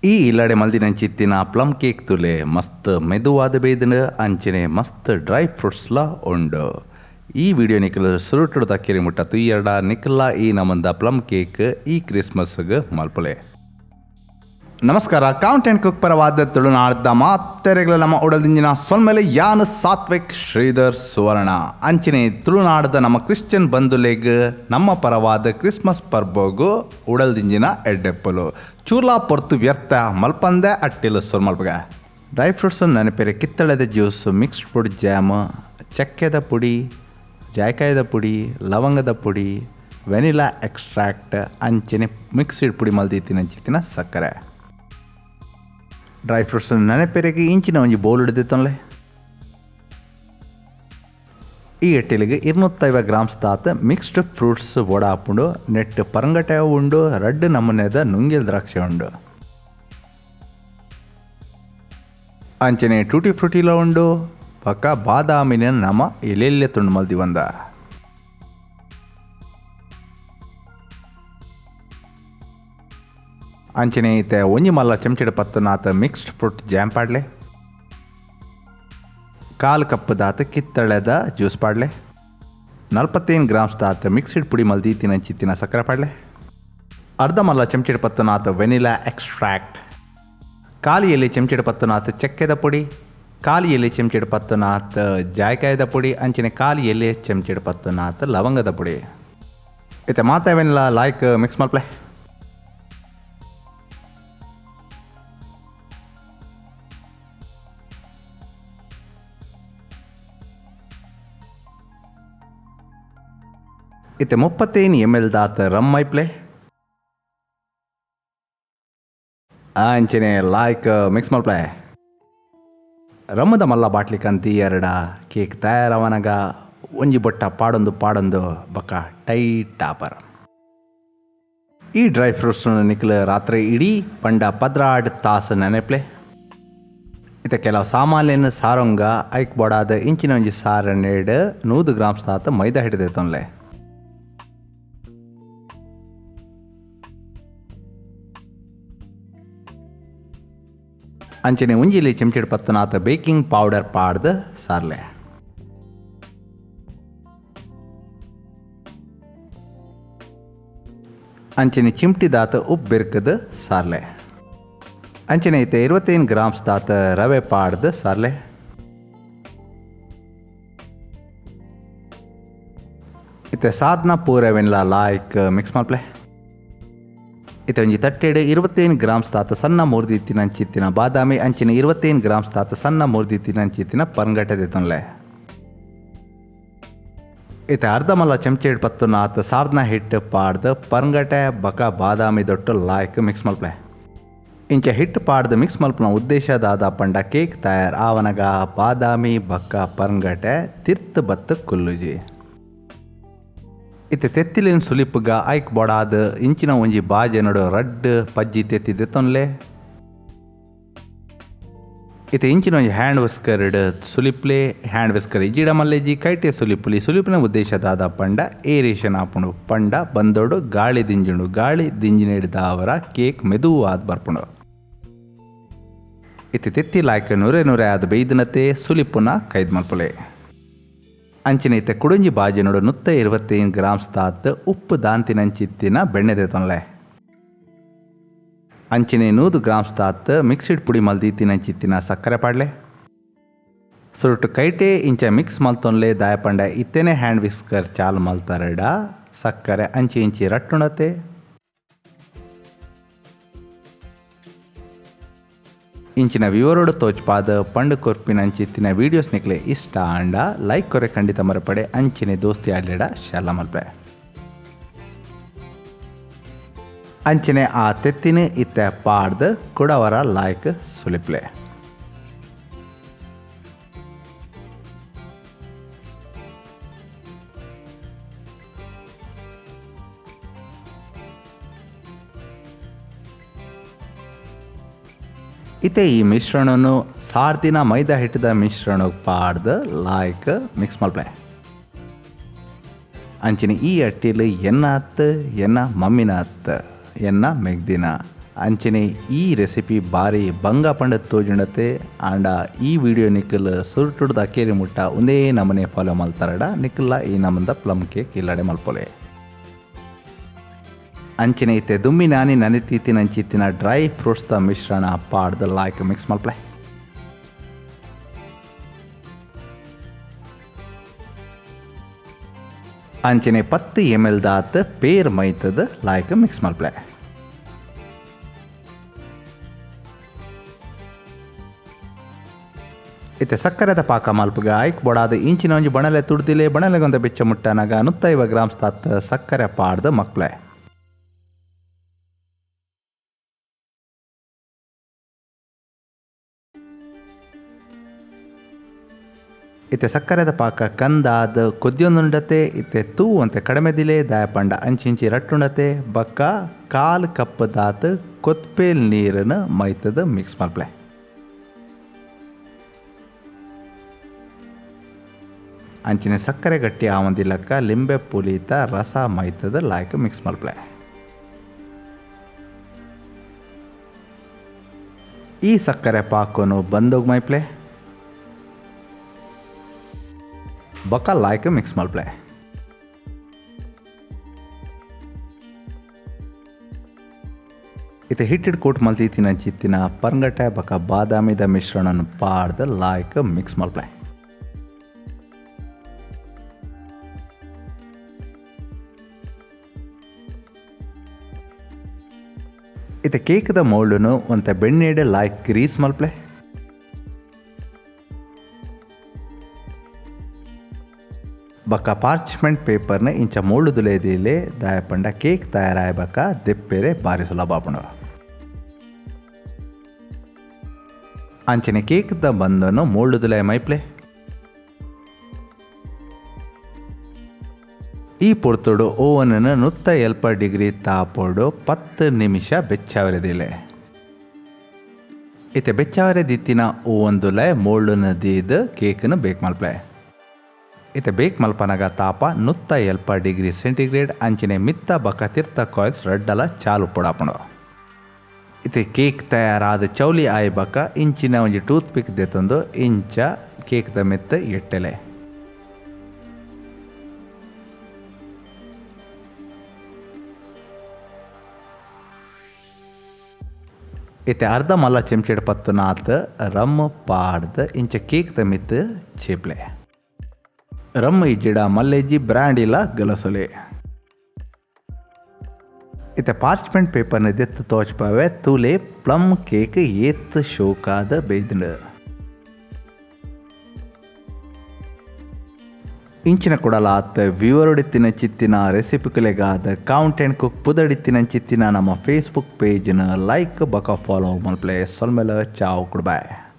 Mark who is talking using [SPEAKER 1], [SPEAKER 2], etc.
[SPEAKER 1] ಈ ಇಲ್ಲಡೆ ಮಲ್ದಿನಂಚಿತ್ತಿನ plum cake ತುಲೆ ಮಸ್ತ್ ಮೆದುವಾದ ಬೇಯ್ದ್ಂಡ್ ಅಂಚನೆ ಮಸ್ತ್ ಡ್ರೈ ಫ್ರೂಟ್ಸ್ಲ ಉಂಡು. ಈ ವಿಡಿಯೋ ನಿಕಲ್ ಸುರುಟುಡು ತಕ್ಕಿರಿ ಮುಟ್ಟ ತುಯ್ಯರ್ಡ ನಿಕಲ್ಲ ಈ ನಮಂದ ಪ್ಲಮ್ ಕೇಕ್ ಈ ಕ್ರಿಸ್ಮಸ್ಗ್ ಮಲ್ಪುಲೆ. ನಮಸ್ಕಾರ, count and cook ಪರವಾದ ತುಳುನಾಡ್ದ ಮಾತೆರೆಗಳ ನಮ್ಮ ಉಡಲ್ದಿಂಜಿನ ಸೊಲ್ಮೆಲೆ ಯಾನ್ ಸಾತ್ವಿಕ್ ಶ್ರೀಧರ್ ಸುವರ್ಣ. ಅಂಚನೆ ತುಳುನಾಡ್ದ ನಮ್ಮ ಕ್ರಿಶ್ಚಿಯನ್ ಬಂಧುಲೆಗ್ ನಮ್ಮ ಪರವಾದ ಕ್ರಿಸ್ಮಸ್ ಪರ್ಬಗು ಉಡಲ್ದಿಂಜಿನ ಎಡ್ಡೆಪ್ಪಲು. ಚೂರ್ಲಾ ಪೊರ್ತು ವ್ಯರ್ಥ ಮಲ್ಪಂದೆ ಅಟ್ಟಿಲು ಸುರು ಮಲ್ಪಗ. ಡ್ರೈ ಫ್ರೂಟ್ಸ್ ನೆನಪೆರೆ ಕಿತ್ತಳೆದ juice, mixed fruit jam, ಚಕ್ಕೆದ ಪುಡಿ, ಜಾಯ್ಕಾಯದ ಪುಡಿ, ಲವಂಗದ ಪುಡಿ, ವೆನಿಲಾ ಎಕ್ಸ್ಟ್ರಾಕ್ಟ್, ಅಂಚನೆ ಮಿಕ್ಸ್ಡ್ ಪುಡಿ ಮಲ್ದಿತ್ತಿನ ಸಕ್ಕರೆ. ಡ್ರೈ ಫ್ರೂಟ್ಸ್ ನೆನಪೆರೆಗೆ ಇಂಚಿನ ಒಂಜಿ ಬೌಲ್ ಹಿಡಿದಿತ್ತನ್ಲೆ. ಈ ಎಟ್ಟಿಲಿಗೆ 250 ಗ್ರಾಮ್ಸ್ ದಾತ್ ಮಿಕ್ಸ್ಡ್ ಫ್ರೂಟ್ಸ್ ವಡ ಆಪುಂಡು. ನೆಟ್ ಪರಂಗಟೆ ಉಂಡು, ರಡ್ಡ್ ನಮೂನೆದ ನುಂಗೆಲ್ ದ್ರಾಕ್ಷಿ ಉಂಡು, ಅಂಚನೆ ಟೂಟಿ ಫ್ರೂಟಿಲ ಉಂಡು, ಪಕ್ಕ ಬಾದಾಮಿನ ನಮ ಎಲ್ಲೆಲ್ಲೆ ತುಂಡು ಮಲ್ದಿ ಬಂದ. ಅಂಚನೆ ಇತ್ತೆ ಒಂಜಿ ಮಲ್ಲ ಚಮಚೆಡ್ ಪತ್ತನಾತ mixed fruit jam ಪಾಡ್ಲೆ, ಕಾಲು ಕಪ್ ದಾತ ಕಿತ್ತಳೆದ ಜ್ಯೂಸ್ ಪಾಡ್ಲೆ, 45 ಗ್ರಾಮ್ಸ್ ದಾತ ಮಿಕ್ಸ್ಡ್ ಪುಡಿ ಮಲ್ದಿ ತಿನಂಚಿತ್ತಿನ ಸಕ್ಕರೆ ಪಾಡ್ಲೆ, ಅರ್ಧ ಮಲ್ಲ ಚಮಚೆಡ್ ಪತ್ತನಾತ ವೆನಿಲಾ ಎಕ್ಸ್ಟ್ರಾಕ್ಟ್, ಖಾಲಿ ಎಲೆ ಚಮಚೆಡ್ ಪತ್ತನಾತ ಚಕ್ಕೆದ ಪುಡಿ, ಖಾಲಿ ಎಲೆ ಚಮಚೆಡ್ ಪತ್ತನಾತ ಜಾಯ್ಕಾಯದ ಪುಡಿ, ಅಂಚನೆ ಖಾಲಿ ಎಲೆ ಚಮಚೆಡ್ ಪತ್ತನಾತ ಲವಂಗದ ಪುಡಿ. ಇತ್ತೆ ಮಾತ vanilla like mix ಮಲ್ಪ್ಲೆ. ಇತ್ತೆ 35 M L ದಾತ ರಮ್ ಐಪ್ಲೆ, ಅಂಚನೆ ಲಾಯ್ಕ್ ಮಿಕ್ಸ್ ಮಲ್ಪ್ಲೆ. ರಮ್ಮದ ಮಲ್ಲ ಬಾಟ್ಲಿ ಕಂತಿ ಎರಡ ಕೇಕ್ ತಯಾರವನಗ ಒಂಜಿ ಬೊಟ್ಟ ಪಾಡೊಂದು ಪಾಡೊಂದು ಬಕ್ಕ ಟೈಟ್ ಟಾಪರ್. ಈ ಡ್ರೈ ಫ್ರೂಟ್ಸ್ ನಿಕ್ಲು ರಾತ್ರಿ ಇಡೀ ಪಂಡ 12 ತಾಸು ನೆನೆಪ್ಲೆ. ಇತ್ತೆ ಕೆಲವು ಸಾಮಾನ್ಯನ ಸಾರಂಗ ಐಕ್ ಬಡಾದ ಇಂಚಿನ ಒಂಜಿ ಸಾರನ್ನೇಡು 100 ಗ್ರಾಮ್ಸ್ ತಾತ ಮೈದಾ ಹಿಡಿದೈತನ್ಲೆ. ಅಂಚನೆ ಒಂಜಿಲಿ ಚಮಚೆಡ್ ಪತ್ತನಾತ ಬೇಕಿಂಗ್ ಪೌಡರ್ ಪಾಡ್ದು ಸಾರ್ಲೆ. ಅಂಚನೆ ಚಿಮ್ಟಿ ದಾತ ಉಪ್ಪು ಬೆರ್ಕದು ಸಾರ್ಲೆ. ಅಂಚನೆ ಐತೆ 25 ಗ್ರಾಮ್ಸ್ ದಾತ ರವೆ ಪಾಡ್ದು ಸಾರ್ಲೆ. ಇತ್ತೆ ಸಾದ್ನ ಪೂರವೆನ್ಲ ಲಾಯ್ಕ್ ಮಿಕ್ಸ್ ಮಲ್ಪ್ಲೆ. ಇತ್ತೆ ಒಂಜಿ ತಟ್ಟೆಡ್ 25 ಗ್ರಾಮ್ಸ್ ತಾತ ಸಣ್ಣ ಮುರ್ದಿತ್ತಿನ ಅಂಚಿತ್ತಿನ ಬಾದಾಮಿ, ಅಂಚಿನ 25 ಗ್ರಾಮ್ಸ್ ತಾತ ಸಣ್ಣ ಮುರ್ದಿತ್ತಿನ ಅಂಚಿತ್ತಿನ ಪರಂಗಟೆ ದೆತೊನ್ಲೆ. ಇತ್ತೆ ಅರ್ಧ ಮಲ್ಲ ಚಮಚೆಡ್ ಪತ್ತುನಾತ್ ಸಾರ್ನ ಹಿಟ್ಟು ಪಾಡ್ದು ಪರಂಗಟೆ ಬಕ ಬಾದಾಮಿ ದೊಟ್ಟು ಲಾಯ್ಕ್ ಮಿಕ್ಸ್ ಮಲ್ಪ್ಲೆ. ಇಂಚ ಹಿಟ್ಟು ಪಾಡ್ದು ಮಿಕ್ಸ್ ಮಲ್ಪುನ ಉದ್ದೇಶ ದಾದ ಪಂಡ ಕೇಕ್ ತಯಾರ್ ಆವನಗ ಬಾದಾಮಿ ಬಕ್ಕ ಪರಂಗಟೆ ತಿರ್ತ್ ಬತ್ತು ಕುಲ್ಲುಜಿ. ಇತ್ತೆ ತೆತ್ತಿಲಿನ ಸುಲಿಪುಗ ಐಕ್ ಬೊಡಾದ್ ಇಂಚಿನ ಒಂಜಿ ಬಾಜೆನಡು ರಡ್ಡ್ ಪಜ್ಜಿ ತೆತ್ತಿ ದೆತ್ತೊನ್ಲೆ. ಇತ್ತೆ ಇಂಚಿನ ಒಂಜಿ ಹ್ಯಾಂಡ್ ವಿಸ್ಕರ್ಡ್ ಸುಲಿಪ್ಲೆ. ಹ್ಯಾಂಡ್ ವಿಸ್ಕರ್ ಇಜ್ಜಿಡ ಮಲ್ಲೆಜಿ ಕೈಟೆ ಸುಲಿಪುಲಿ. ಸುಲಿಪಿನ ಉದ್ದೇಶ ದಾದ ಪಂಡ ಏರೇಷನ್ ಆಪುಂಡು. ಪಂಡ ಬಂದೋಡು ಗಾಳಿ ದಿಂಜುಂಡು. ಗಾಳಿ ದಿಂಜಿನೆಡ್ದಾವರ ಕೇಕ್ ಮೆದುವಾದ್ ಬರ್ಪುಂಡು. ಇತ್ತೆ ತೆತ್ತಿ ಲಾಯ್ಕ್ ನುರೆ ನುರೆ ಆದ್ ಬೈದಿನತೆ ಸುಲಿಪುನ ಕೈದ್ ಮಲ್ಪುಲೆ. ಅಂಚಿನ ಇತ್ತೆ ಕುಡೊಂಜಿ ಬಾಜೆನೋಡು 125 ಗ್ರಾಮ್ಸ್ ತಾತ್ ಉಪ್ಪು ದಾಂತಿನಂಚಿತ್ತಿನ ಬೆಣ್ಣೆ ದೆತೊನ್ಲೆ. ಅಂಚಿನೆ 100 ಗ್ರಾಮ್ಸ್ ತಾತ್ ಮಿಕ್ಸ್ಡ್ ಪುಡಿ ಮಲ್ದಿತ್ತಿನಂಚಿತ್ತಿನ ಸಕ್ಕರೆ ಪಾಡ್ಲೆ. ಸುರುಟು ಕೈಟೆ ಇಂಚ ಮಿಕ್ಸ್ ಮಲ್ತೊನ್ಲೆ. ದಾಯಪಂಡ ಇತ್ತೆನೆ ಹ್ಯಾಂಡ್ ವಿಸ್ಕರ್ ಚಾಲು ಮಲ್ತಾರಡ ಸಕ್ಕರೆ ಅಂಚಿ ಇಂಚಿ ರಟ್ಟುಣತೆ. ಇಂಚಿನ ವಿವರೋಡು ತೋಚ್ಪಾದ ಪಂಡು ಕೊರ್ಪಿನ ಅಂಚಿತ್ತಿನ ವೀಡಿಯೋಸ್ ನಿಕ್ಲೆ ಇಷ್ಟ ಆಂಡ ಲೈಕ್ ಕೊರೆ ಖಂಡಿತ ಮರಪಡೆ. ಅಂಚಿನೆ ದೋಸ್ತಿ ಆಡ್ಲೆಡ ಶಾಲ ಮಲ್ಪೆ. ಅಂಚಿನೆ ಆ ತೆತ್ತಿನ ಇತ್ತೆ ಪಾಡ್ದು ಕುಡವರ ಲಾಯ್ಕ್ ಸುಲಿಪ್ಲೆ. ಇತ್ತೆ ಈ ಮಿಶ್ರಣನು ಸಾರ್ದಿನ ಮೈದಾ ಹಿಟ್ಟದ ಮಿಶ್ರಣ ಪಾಡ್ದು ಲಾಯ್ಕ್ ಮಿಕ್ಸ್ ಮಲ್ಪಲೆ. ಅಂಚಿನ ಈ ಅಟ್ಟಿಲು ಎನ್ನ ಅತ್ತು, ಎನ್ನ ಮಮ್ಮಿನ ಅತ್ತು, ಎನ್ನ ಮೆಗ್ದಿನ ಅಂಚನೆ ಈ ರೆಸಿಪಿ ಬಾರಿ ಬಂಗ ಪಂಡ ತೋಜುಂಡತೆ. ಆಂಡ ಈ ವಿಡಿಯೋ ನಿಕ್ಕಲ್ ಸುರುಟುಡ್ದು ಅಕೇರಿ ಮುಟ್ಟ ಒಂದೇ ನಮನೆ ಫಾಲೋ ಮಲ್ತಾರಡ ನಿಕ್ಕಲ್ಲ ಈ ನಮಂದ ಪ್ಲಮ್ ಕೇಕ್ ಇಲ್ಲಡೆ ಮಲ್ಪೊಲೆ. ಅಂಚನೆ ಇತ್ತೆ ದುಮ್ಮಿ ನಾನಿ ನನಿತೀತಿನಂಚಿತ್ತಿನ ಡ್ರೈ ಫ್ರೂಟ್ಸ್ the ಮಿಶ್ರಣ ಪಾಡ್ದ ಲಾಯ್ಕ್ ಮಿಕ್ಸ್ ಮಲ್ಪಲೆ. ಅಂಚನೆ 10 ml ದಾತ್ ಪೇರ್ ಮೈತದ ಲಾಯ್ಕ್ ಮಿಕ್ಸ್ ಮಲ್ಪಲೆ. ಇತ್ತೆ ಸಕ್ಕರೆದ ಪಾಕ ಮಲ್ಪುಗ ಐಕ್ ಬೊಡಾದ ಇಂಚಿನ ಒಂಜಿ ಬಣಲೆ ತುಡ್ದಿಲೆ ಬಣಲೆಗೊಂದ ಬೆಚ್ಚ ಮುಟ್ಟನಗ 150 ಗ್ರಾಮ್ಸ್ ತಾತ್ ಸಕ್ಕರೆ ಪಾಡ್ದ ಮಕ್ಲೆ. ಇತ್ತೆ ಸಕ್ಕರೆದ ಪಾಕ ಕಂದಾದ ಕೊದ್ಯೊಂದುಂಡತೆ. ಇತ್ತೆ ತೂ ಅಂತೆ ಕಡಿಮೆ ದಿಲೆ ದಾಯಪಂಡ ಅಂಚಿಂಚಿ ರಟ್ಟುಂಡತೆ. ಬಕ್ಕ 1/4 ಕಪ್ ದಾತ್ ಕೊತ್ಪೇಲ್ ನೀರನ್ನು ಮೈತದ ಮಿಕ್ಸ್ ಮಲ್ಪಲೆ. ಅಂಚಿನ ಸಕ್ಕರೆ ಗಟ್ಟಿ ಆವಂದಿಲಕ್ಕ ಲಿಂಬೆ ಪುಲಿತ ರಸ ಮೈತದ ಲಾಯ್ಕ್ ಮಿಕ್ಸ್ ಮಲ್ಪಲೆ. ಈ ಸಕ್ಕರೆ ಪಾಕನು ಬಂದೋಗ್ ಮೈಪ್ಲೆ ಬೊಕ್ಕ ಲಾಯ್ಕ್ ಮಿಕ್ಸ್ ಮಲ್ಪಲೆ. ಇತ್ತೆ ಹಿಟ್ಟಿಡ್ ಕೋಟ್ ಮಲ್ತಿತ್ತಿನ ಚಿತ್ತಿನ ಪರ್ಂಗಟೆ ಬೊಕ್ಕ ಬಾದಾಮಿದ ಮಿಶ್ರಣನ ಪಾಡ್ದ್ ಲಾಯ್ಕ್ ಮಿಕ್ಸ್ ಮಲ್ಪಲೆ. ಇತ್ತೆ ಕೇಕ್ದ ಮೌಲ್ಡ್ನು ಒಂತೆ ಬೆಣ್ಣೆಡ್ ಲಾಯ್ಕ್ ಗ್ರೀಸ್ ಮಲ್ಪಲೆ. ಬೊಕ್ಕ ಪಾರ್ಚ್ಮೆಂಟ್ ಪೇಪರ್ನ ಇಂಚ ಮೋಲ್ಡುದುಲೇದಿಲೆ ದಾಯಪಂಡ ಕೇಕ್ ತಯಾರಾಯ ಬೊಕ್ಕ ದೆಪ್ಪೆರೆ ಬಾರಿ ಸುಲಭ ಆಪುಂಡು. ಅಂಚನೆ ಕೇಕ್ದ ಬಂದನು ಮೋಲ್ಡುದುಲೆ ಮೈಪ್ಲೆ. ಈ ಪೊರ್ತುಡು ಓವನ್ 170 ಡಿಗ್ರಿ ತಾಪೊಡು 10 ನಿಮಿಷ ಬೆಚ್ಚಾವರೆದಿಲೆ. ಇತ್ತೆ ಬೆಚ್ಚಾವರೆ ದಿತ್ತಿನ ಓವನ್ದುಲೆ ಮೋಲ್ಡುನ ದೀದ್ ಕೇಕ್ನ ಬೇಕ್ ಮಲ್ಪಲೆ. ಇತ್ತೆ ಬೇಕ್ ಮಲ್ಪನಗ ತಾಪ 170 ಡಿಗ್ರಿ ಸೆಂಟಿಗ್ರೇಡ್ ಅಂಚನೆ ಮಿತ್ತ ಬಕ ತಿರ್ತ ಕಾಯಿಲ್ಸ್ ರಡ್ಡಲ ಚಾಲು ಪೊಡಾಪುಂಡು. ಇತ್ತೆ ಕೇಕ್ ತಯಾರಾದ ಚೌಲಿ ಆಯ್ ಬಕ ಇಂಚಿನ ಒಂಜಿ ಟೂತ್ ಪಿಕ್ ದೆತ್ತೊಂದು ಇಂಚ ಕೇಕ್ದ ಮಿತ್ತ ಎಟ್ಟೆಲೆ. ಇತ್ತೆ ಅರ್ಧ ಮಲ್ಲ ಚೆಂಚೆಡ್ ಪತ್ತುನಾತ್ ರಮ್ ಪಾಡ್ದ್ ಇಂಚ ಕೇಕ್ದ ಮಿತ್ತ ಚೇಪ್ಲೆ. ರಮ್ ಇಜ್ಜಿಡ ಮಲ್ಲೆಜ್ಜಿ ಬ್ರ್ಯಾಂಡಿಲ ಗಲಸೊಲೆ. ಇತ್ತೆ ಪಾರ್ಚ್ಮೆಂಟ್ ಪೇಪರ್ನ ದೆತ್ತ್ ತೋಚ್ಪಾವೆ ತೂಲೆ ಪ್ಲಮ್ ಕೇಕ್ ಏತ್ ಶೋಕಾದ ಬೇಯ್ದ್ಂಡ್. ಇಂಚಿನ ಕುಡಲಾತ್ ವಿವರಡಿತ್ತಿನ ಚಿತ್ತಿನ ರೆಸಿಪಿಕುಲೆಗಾದ count and cook ಪುದಡಿತ್ತಿನ ಚಿತ್ತಿನ ನಮ್ಮ ಫೇಸ್ಬುಕ್ ಪೇಜ್ನ ಲೈಕ್ ಬಕ ಫಾಲೋ ಮಲ್ಪಲೆ. ಸೊಲ್ಮೆಲ ಚಾವ್ ಕುಡ್ಬಾಯ್.